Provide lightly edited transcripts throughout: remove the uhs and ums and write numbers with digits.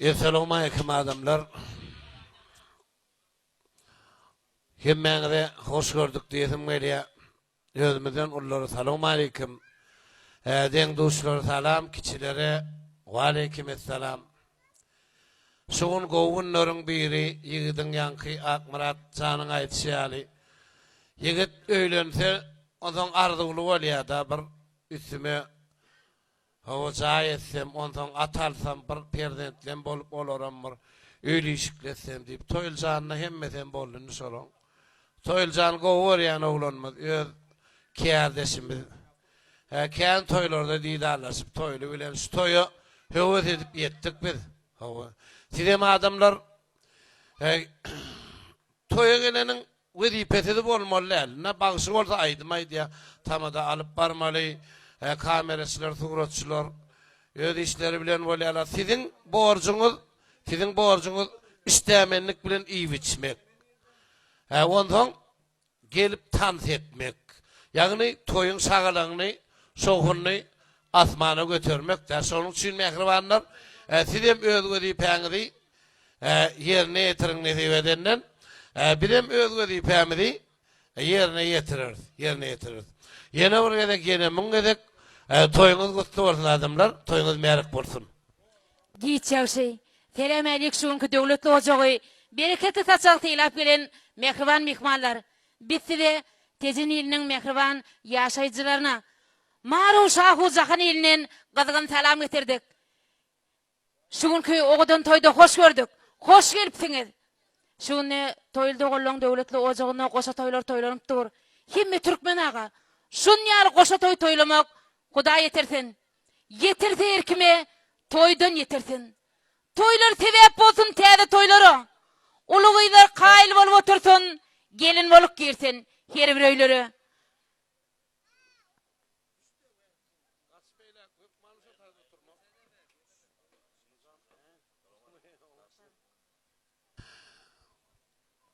Essalawmaleýkim adamlar. Hemmäňize hoş gördük diýesim gelýär. Özümizden ululara salawmaleýkim. Deň-duşlara salam, kiçilere waleýkim essalam. Şu gün gowy günleriň biri, ýigidiň ýaňky Akmyrat janyň aýdyşy ýaly, ýigit öýlense, onsoň arzuwly bolýar-da, bir üstüme Hawa, jaý etsem, onsoň at alsam, bir perzentlem bolup, olaram bir öýli-işikli etsem diýip, Toýly janda hemmesem boldy indi şolaň. Toýly jan gowy görýän oglanymyz, öz kärdeşimiz. Hä, kän toýlarda didarlaşyp, Toýly bilen şu toýa höwes edip ýetdik biz. Hawa. Sizem adamlar, hä, toýa geleniň Wezipesiz bolmaly däl. Ine bagşy bolsa aýdym aýdýar, tamada alyp barmaly, kameraçylar, suratçylar öz işleri bilen bolýarlar. Siziň borjuňyz, siziň borjuňyz işdämenlik bilen iýip-içmek. Hä, onsoň gelip tans etmek. Ýagny toýuň şagalaňyny, şowhunyny asmana götermek-dä. Şonuň üçin mähribanlar, sizem öz wezipäňizi Ýerine ýetiriň nesip edenden. Bizem öz wezipämizi ýerine ýetireris, ýerine ýetireris. Ýene bir gezek, ýene müň gezek toýuňyz gutly bolsun adamlar, toýuňyz märik bolsun. Giç ýagşy. Selämälik şu günki döwletli ojagy, bereketli saçagy sylap gelen mähriban myhmanlar. Biz size Tejen iliniň mähriban ýaşaýjylaryna Maru Şahu Jahan ilinden gyzgyn salam getirdik. Şu günki owadan toýda hoş gördük. Hoş gelipsiňiz. Şu günde Toýly doganlaryň döwletli ojagynda goşa toýlar toýlanyp dur. Hemme türkmen aga. Şun ýaly goşa toý toýlamak Hudaý ýetirsin. Ýetirse erkime toýdan ýetirsin. Toýlar sebäp bolsun täze toýlara. Uly gyzlar kaýyl bolup otursyn, gelin bolup girsin her bir öýlere.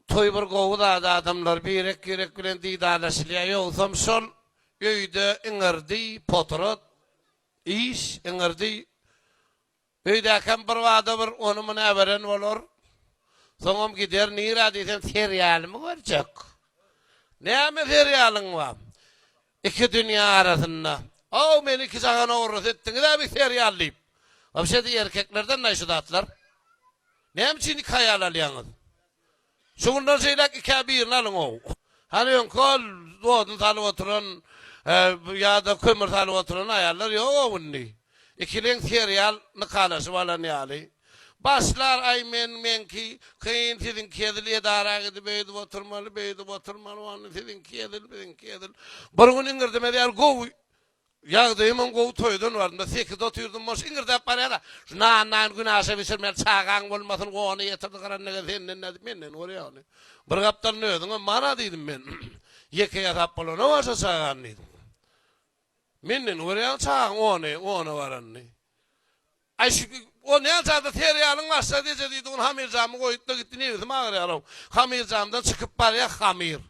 Toý bir gowy zat adamlar birek birek bilen didarlaşylýar ýogsam şol öýde iňirdi potrat iş iňirdi Öýdäkäm birbada bir ony-muny äberen bolar. Soňam gider, nirä diýsem, serialymy görjek. Näme serialyň bar? Iki dünýä arasynda. Ow, meni iki jahan ogrusy etdiňiz-ä bi serial diýip. Wapşe-de erkeklerden-dä şu zatlar. Näme üçin iki aýal alýaňyz? Şu günden şeýläk ikä birini alyň-ow. Hany öňki ol odun salyp oturan ýa-da kömür salyp oturan aýallar ýog-ow indi. Ikileň serial nykalaşyp alan ýaly. Başlar, aý men, meňki kyn, siziňki hezil, edara gidip öýdüp oturmaly, beýdip oturmaly, ony siziňki hezil, biziňki hezil. Bir gün iňirdemez ýaly gowy Ýagdaýymam gowy toýdan bardym-da, sekide otyrdym, boş iňirdäp barýar-a. Şu nan-nan günaşa bişirmeli, çagaň bolmasyn, ony getirdi gyran degen senden nädip, menden görýär ony. Bir gapdalynda özüňem bar-a diýdim men. Ýeke ýasap bolanok-a şo çagany diýdim. Menden görýäň çagaň ony, ona baranyny. Aý şu o näçe-de serialyň başlady eje diýdi, ony hamyrjamy goýup-da gitdi, nebsim agyrýar-ow. Hamyrjamdan çykyp barýar hamyr.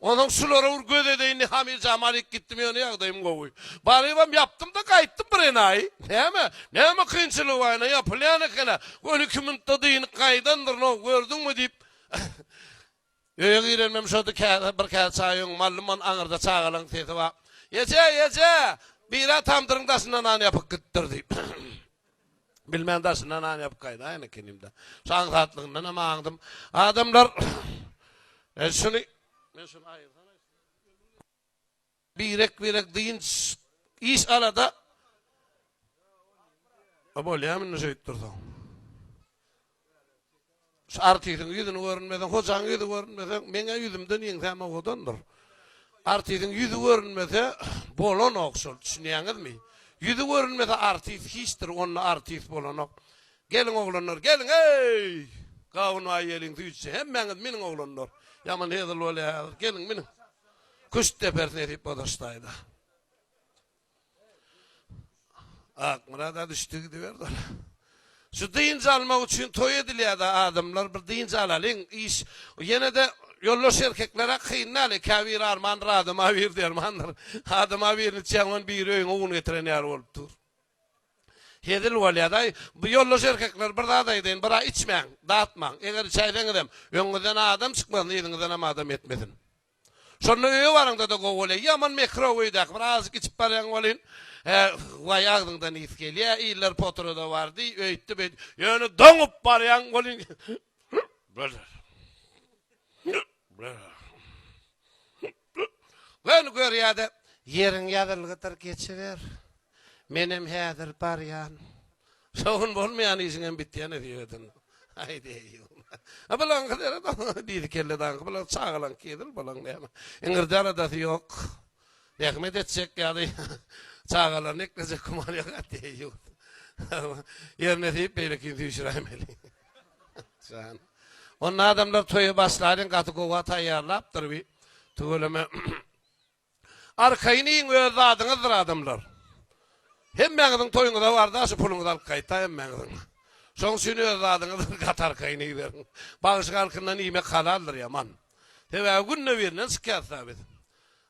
Onsoň şulara bir göz edeýin diýip hamyrjamy alyp gitdim, ýöne ýagdaýym gowy. Barybam ýapdym-da gaýtdym bir enaýy. Näme? Näme kynçylygy bar ene, ýapylýan eken-ä. Göni iki minutda dynyp gaýdandyryn-ow, gördüňmi diýip. Öýe girenimem şody, käse, bir käse çaý öňüme aldym, ony aňyrda çagalaryň sesi bar. Eje, eje! Biri-ä tamdyryň daşynda nan ýapyp gitdir diýip. Bilmän daşynda nan ýapyp gaýdaýan ekenim-dä. Şu aňsatlygyndanam aňdym. Adamlar, e, şuny, men şuny aýyrsana. Birek-birek dynç, iş alada. A bolýamy indi şeýdip dursaň? Şu artistiň ýüzüni görünmeseň, hojaň ýüzi görünmese, meň-ä ýüzümden ýeňsäm owadandyr. Artistiň ýüzi görünmese, bolanok şol, düşünýäňizmi? Ýüzi görünmese artist hiçdir, onda artist bolanok. Geliň oglanlar, geliň, eý! Gawun baý geliň, süýtçi, hemmäňiz miniň oglanlar. Ýaman hezil bolýar häzir, geliň miniň. Küşt deperis nesip bolsa şu taýda. Akmyrada düşdi gidiberdi. Şu dynç almak üçin toý edilýär-de adamlar bir dynç alalyň iş ýene-de ýoldaş erkeklere kyn däl käbiri armandyr adama biri dermandyr. Adama birini içýäň ony biri öýüňe un getiren ýaly bolup dur. Hezil bolýar-daý. Bu ýoldaş erkekler bir zat aýdaýyn, bir-ä içmäň, datmaň. Eger içäýseňizem, öňüňizden adam çykmasyn, yzyňyzdanam adam ýetmesin. Şonda öýe baraňda-da gowy bolýar. Ýaman mekrow öýdäki bir azajyk içip barýaň welin, hä, waý agzyňdan ys gelýär, iller potrada bardy, öýtdi, beýtdi. Ýöne doňup barýaň welin, Göni görýär-de, ýeriň ýazylgydyr, geçiber. Menem häzir barýan. Şo gün bolmaýan işiňem bitýän nesip eden. Aý diýýär. A bulaňky seret, diýdi kelle daňky, bular çagalaňky edil bulaň näme. Iňirdi aladasy ýok. Zähmet etjek ýaly çagalaryny eklejek gümany ýok diýýär. Ýer nesip beýlekini süýşüräýmeli. Jan. Onda adamlar toýa başlalyň gaty gowa taýýarlapdyr bi. Tüweleme. Arkaýyn iýiň öz zadyňyzdyr adamlar. Hemmäňiziň toýuňyza barda şu puluňyzy alyp gaýtda hemmäňiziň. Şoň üçin öz zadyňyzdyr gaty arkaýyn iýiberiň. Bagşy halkyndan iýmek halaldyr ýaman. Sebäbi günde birinden çykýas-da biz.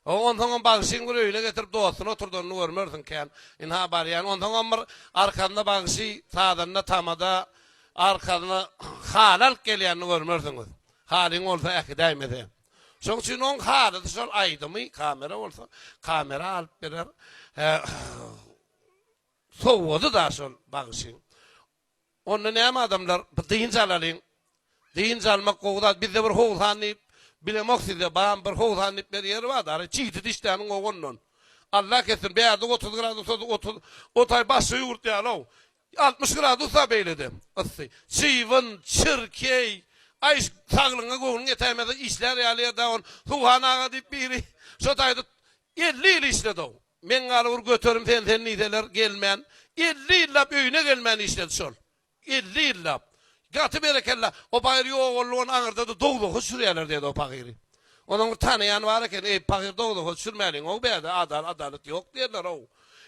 Onsoňam bagşyň bir öýüne getirip dostuny oturdanyny görmersiň kän. Ynha barýan. Onsoňam bir arkasynda bagşy, sazanda, tamada arkasyna haly alyp gelýänini görmersiňiz. Halyň bolsa äkidäýmese. Şoň üçin oň halysy şol aýdymy, kamera bolsa, kamera alyp berer. Sowgady-da şol bagşyň. Onda näme adamlar bir dynç alalyň. Dynç almak gowy zat. Bizde bir howsan diýip, bilemok sizde barmy bir howsan diýip bir ýer bar dary. Çigdi dişläniň gowy ondan. Allah kessin bärde 30 gradus 30 o taý başga ýurt ýaly-ow. 60 gradus-a beýlede yssy. Çybyn, çirkeý, aý saglygyňa göwnüň ýetäýmese işlär ýaly ýer däl ol. Suhan aga diýip biri şo taýda 50 ýyl işledi-ow. Meň galy bir göterim sen sen diýseler gelmän 50 ýyllap öýüne gelmän işledi şol. 50 ýyllap. Gaty berekella. O pahyr ýogaldy ony aňyrda-da dowzaha düşürýärler diýdi o pahyry. Onuň bir tanaýany bar eken, eý pahyr dowzaha düşürmäliň-ow bärde adal adalat ýok diýerler-ow.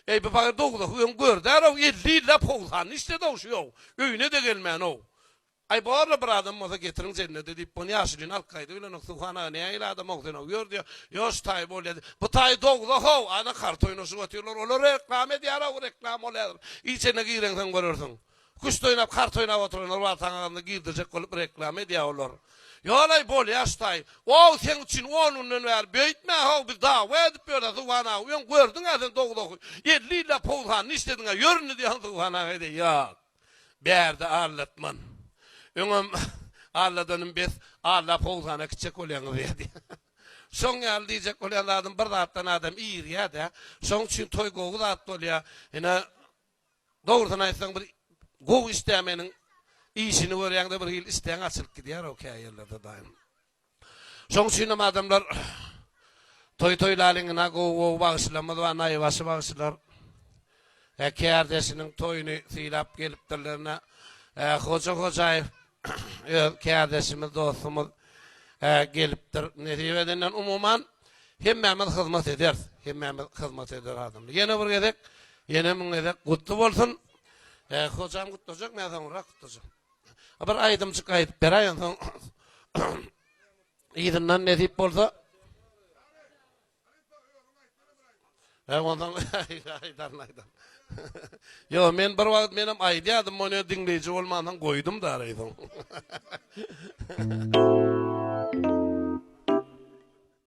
Eý bu pahyr dowzahy öň gördär-ow 50 ýyllap howsanda işledi-ow şu-ow. Öýüne-de gelmän-ow. Aý borla bir adam bolsa getiriň jennete diýip ony ýaşulyny alyp gaýdybilenok Suhan aga nähili adam-ow sen-ow ýör diýýär ýo şu taý bolýa diýip bu taý dowzah-ow ana karta oýnaşyp otyrlar olar reklama edýär-ow reklama ol häzir içine gireňsoň görersiň küşt oýnap karta oýnap oturanlar bar saňa agzyna girdirjek bolup reklama edýär olar ýol-aý bolýa şu taý ow seň üçin on günden bäri beýtme-how biz dawa edip ýörüs Suhan aga öň gördüň-ä sen dowzahy 50 ýyllap howsanda işlediň-ä ýör indi diýýän Suhan aga diýýär ýok. Bärde aldatman. Öňem aldadanym bes, aldap howsana gitjek bolýaňyz diýýär. Şoň ýaly diýjek bolýan zadym bir zatdan adam irýär-dä. Şoň üçin toý gowy zat bolýar. Ine, dogrusyny aýtsaň bir gowy işdämeniň işini görýäňde bir hili işdäň açylyp gidýär-ow käýerlerde daýym. Şoň üçinem adamlar toý toýlalyň ina gowy gowy bagşylarymyz bar naýbaşy bagşylar. He kärdeşiniň toýuny sylap gelipdirler ina. Hoja Hojaýew öz kärdeşimiz dostumyz gelipdir. Nesip edenden umuman hemmämiz hyzmat ederis. Hemmämiz hyzmat eder adamlar. Ýene bir gezek, ýene müň gezek gutly bolsun. Hojam gutlajak, men soňrak gutlajak. Bir aýdymjyk aýdyp beräý onsoň yzyndan nesip bolsa. He onsoň aýdaryn aýdaryn. Ýo men bir wagt menem aýdýardym ony diňleýji bolmansoň goýdum da soň.